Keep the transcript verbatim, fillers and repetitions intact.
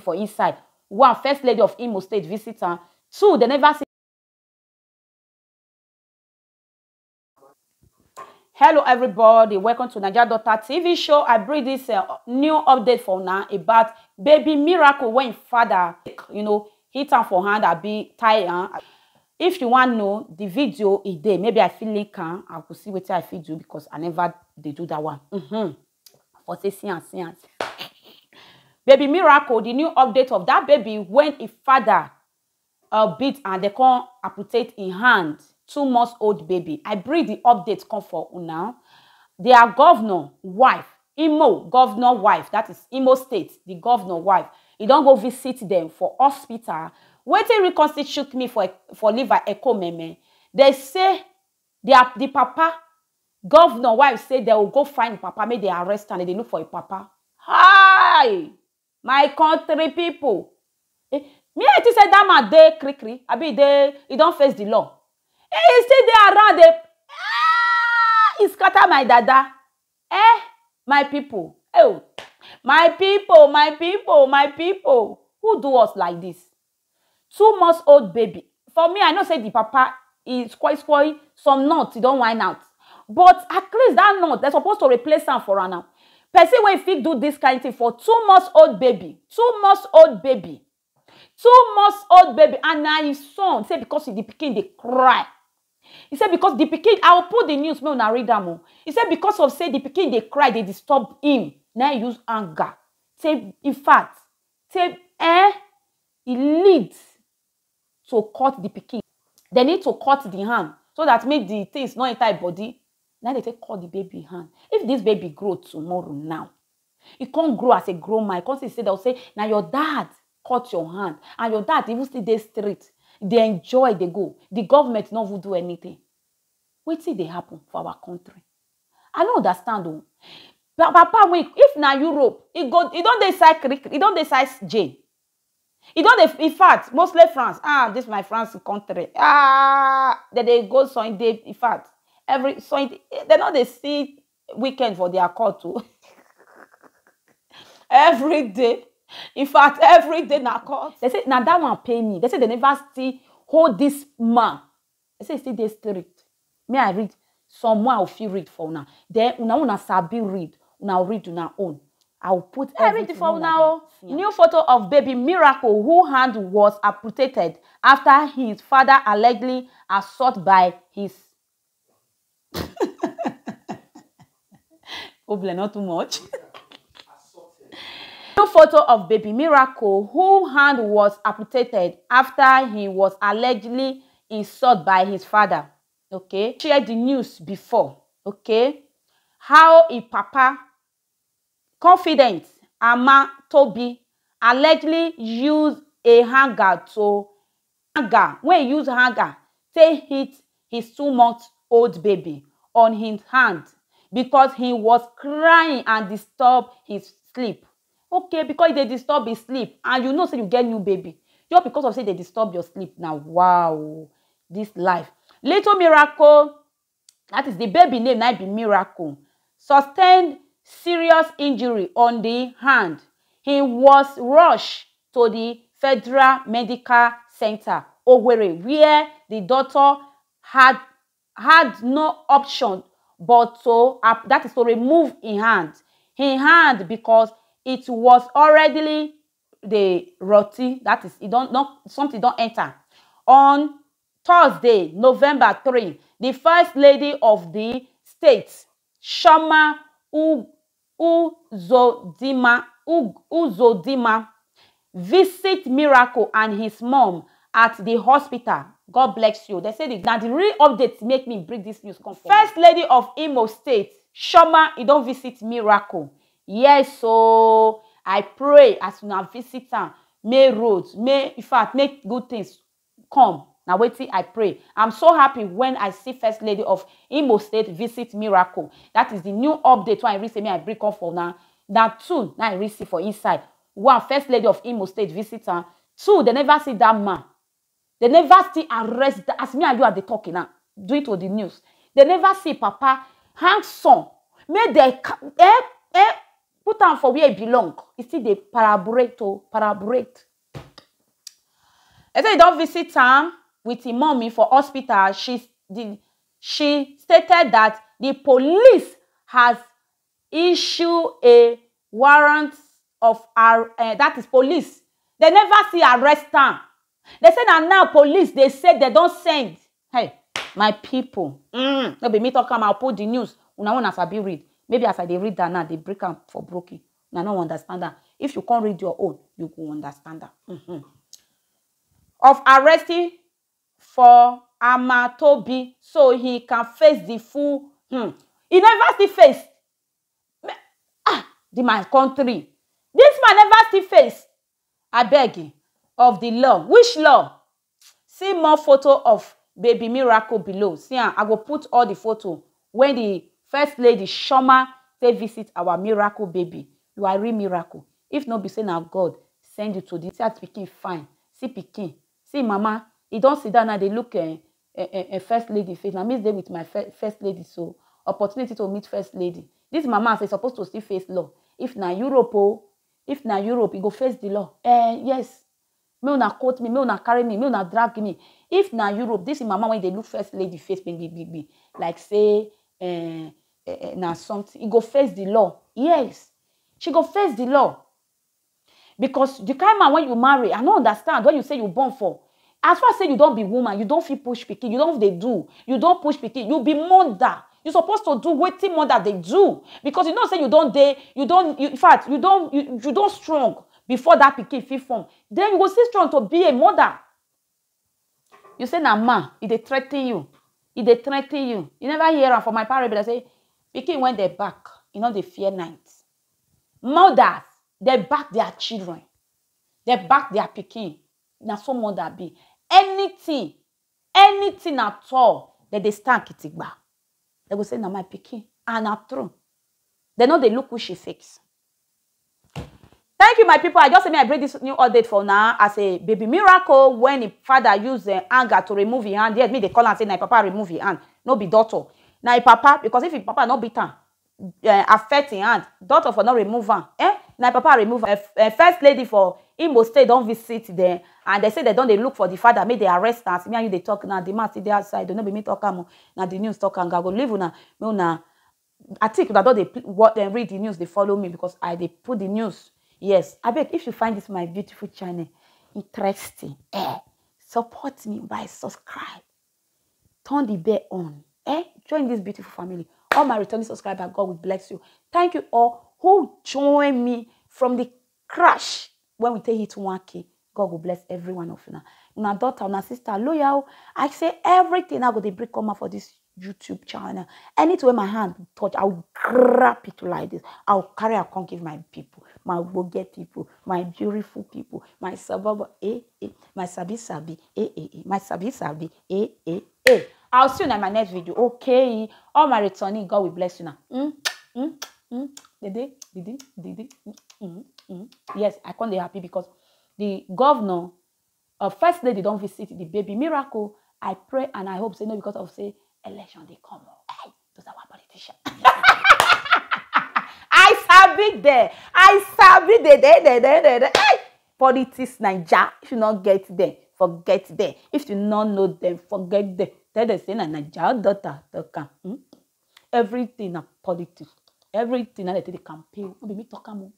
for inside. One, First Lady of Imo State visit am. Two, they never see. Hello everybody, welcome to Naija Daughter T V show. I bring this uh, new update for now about baby Miracle when father, you know, hit am for hand, abi tie am. If you wan know the video e dey, maybe I fit link am. I go see wetin I fit do because I never dey do that one. Mm-hmm. For say see am, see am. Baby Miracle, the new update of that baby when e father uh, beat and they come amputate in hand. Two months old baby. I bring the update come for una. Their governor wife, Imo governor wife, that is Imo State, the governor wife, he don't go visit them for hospital. Wetin reconstitute me for for liver echo meme. They say their the papa governor wife say they will go find papa, make they arrest and they look for a papa. Hi, my country people. Eh, me I think say that man dey krikri, abi dey he don't face the law. Eh, he still dey around dey ah, he scatter my dada. Eh, my people. Oh, my people, my people, my people. Who do us like this? Two months old baby. For me, I know say the papa is quite spoil. Some nut he don't wine out. But at least that nut, they're supposed to replace am for her now. Person wey fit do this kind thing for two months old baby. Two months old baby. Two months old baby and na his son say because the pikin dey cry. He said because the pikin, I will put the news, make una read am o. He said because of say the pikin dey cry, dey disturb him. Na he use anger. Say in fact, say eh, he lead to cut the pikin. They need to cut the hand so that make the things no enter him body. Now they take cut the baby hand. If this baby grow tomorrow now, he can't grow as a grown man. He can't say they'll say, now your dad cut your hand and your dad even still dey street. They enjoy, they go. The government no even do anything. Wetin dey happen for our country? I no understand o. Pa- Papa, wait, if na Europe, e go, e don dey side kiri kiri, e don dey side jail. E don dey, in fact, mostly France. Ah, this my France country. Ah, they dey go Sunday. In fact, every Sunday, they no dey see weekend for their court o. Every day. In fact, every day na court. They say, na that one pay me. They say they never still hold this man. They say he still dey strict. Me, I read some more, I fit read for una. Then una, una sabi read, una read una own. I will put I read everything for una o. New photo of baby Miracle who hand was amputated after his father allegedly assault by his problem, not too much. New photo of baby Miracle who hand was amputated after he was allegedly insult by his father. Okay, share the news before. Okay, how a papa confident Ama Tobi allegedly use a hanger to hanger when he use hanger take hit his two month old baby on his hand because he was crying and disturb his sleep. Okay, because they disturb his sleep and you know say you get new baby, just because of say they disturb your sleep. Now wow, this life. Little Miracle, that is the baby name, na be Miracle, sustained serious injury on the hand. He was rushed to the Federal Medical Center, Owerri, where the doctor had had no option but to ap- that is to remove his hand. His hand because it was already the rotty, that is, it don't not something don't enter. On Thursday, November three, the first lady of the state, Shoma U- Uzodima, U- Uzodima, visit Miracle and his mom at the hospital. God bless you. They say the, now the real updates make me bring this news come for. First lady of Imo State, Shoma, he don't visit Miracle. Yes, so I pray as una visit am, may roads, may in fact make good things come. Now waiting, I pray. I'm so happy when I see First Lady of Imo State visit Miracle. That is the new update when I reach me I bring come for now. Now two, now I reach see for inside. One, First Lady of Imo State visit am. Two, they never see that man. They never still arrest that. As me and you are the talking now, due to the news. They never see Papa hang son. Make they ca- eh eh put am for where e belong. E still dey paraborate o, paraborate. Dem say e don visit am with im mommy for hospital. She the she stated that the police has issued a warrant of ar- eh, that is police. Dem never still arrest am. Dem say na now police dey say dem don send. Hey, my people, mm, no be me talk am, I put the news. Una una sabi read. Maybe as I dey read am now, dey break am for broken. Una no understand am. If you come read your own, you go understand am. Mhm. Of arresting for Amatobi so he can face the full. Hmm. He never still face. Me- Ah, the my country. This man never still face. Abeg, of the law. Which law? See more photo of baby Miracle below. See am, I go put all the photo when the first lady Shoma take visit our Miracle baby. You are real miracle. If no be say na God send you to this, see as pikin fine. See pikin. See mama, e don sit down now dey look eh, eh, eh, eh, first lady face. Na me dey with my fir- first lady, so opportunity to meet first lady. This mama say suppose to still face law. If na Europe o, if na Europe, e go face the law. Eh, yes. Make una quote me, make una carry me, make una drag me. If na Europe, this mama wey dey look first lady face gbigbigbigbi, like say eh, eh, eh, na something, e go face the law. Yes, she go face the law. Because the kind man wey you marry, I no understand when you say you born for. As far say you don be woman, you don fit push pikin, you don dey do, you don push pikin, you be mother. You suppose to do wetin mother dey do, because you know say you don dey, you don, you, in fact, you don, you, you don strong before that pikin fit form. Then you go still strong to be a mother. You say na man, e dey threaten you, e dey threaten you. You never hear am for my parable. I say, pikin when they back, you know they fear night. Mothers, they back their children, they back their pikin. Na so mother be. Anything, anything at all, they dey stand kitigba. They go say na my pikin, and na true. They know they look who she fix. Thank you, my people. I just say me I bring this new update for now as a baby miracle when the father use uh, anger to remove his hand. Yes, me they call and say na papa remove his hand, no be daughter. Na papa, because if his papa no beat am, uh, affect his hand, daughter for no remove am. Eh? Na papa remove am. Uh, first lady for Imo State don't visit them, and they say they don't they look for the father. Make they arrest us. Me and you they talk now. The man still dey outside. Don't be me talk am. Now the news talk and I go leave una. Me una I think una don dey pl- what dem read the news dey follow me because I dey put the news. Yes, abeg, if you find this my beautiful channel interesting, eh, support me by subscribe, turn the bell on, eh, join this beautiful family. All my returning subscribers, God will bless you. Thank you all who join me from the crash when we take hit one K. God will bless every one of una. Una daughter, una sister, loyal. I say everything I go dey bring come out for this YouTube channel. Anything where my hand touch, I'll grab it like this. I'll carry, I'll come give my people, my get people, my beautiful people, my suburb, eh, eh, my sabi sabi, eh, eh, eh, my sabi sabi, eh, eh, eh. I'll see you in my next video. Okay. All my returning, God will bless you now. Mm, mm, mm. Dede, dede, dede, mm, mm, mm. Yes, I can't be happy because the governor, uh, first lady don't visit the baby miracle. I pray and I hope say no because of say election they come. Oh. Hey, those are our politicians. I sabi there. I sabi there. There, there, there, there, there. Hey, politics Niger. If you not get there, forget there. If you not know them, forget them. Tell them say na Niger daughter talk am. Hmm? Everything na politics. Everything na they take the campaign. No be me talk am o.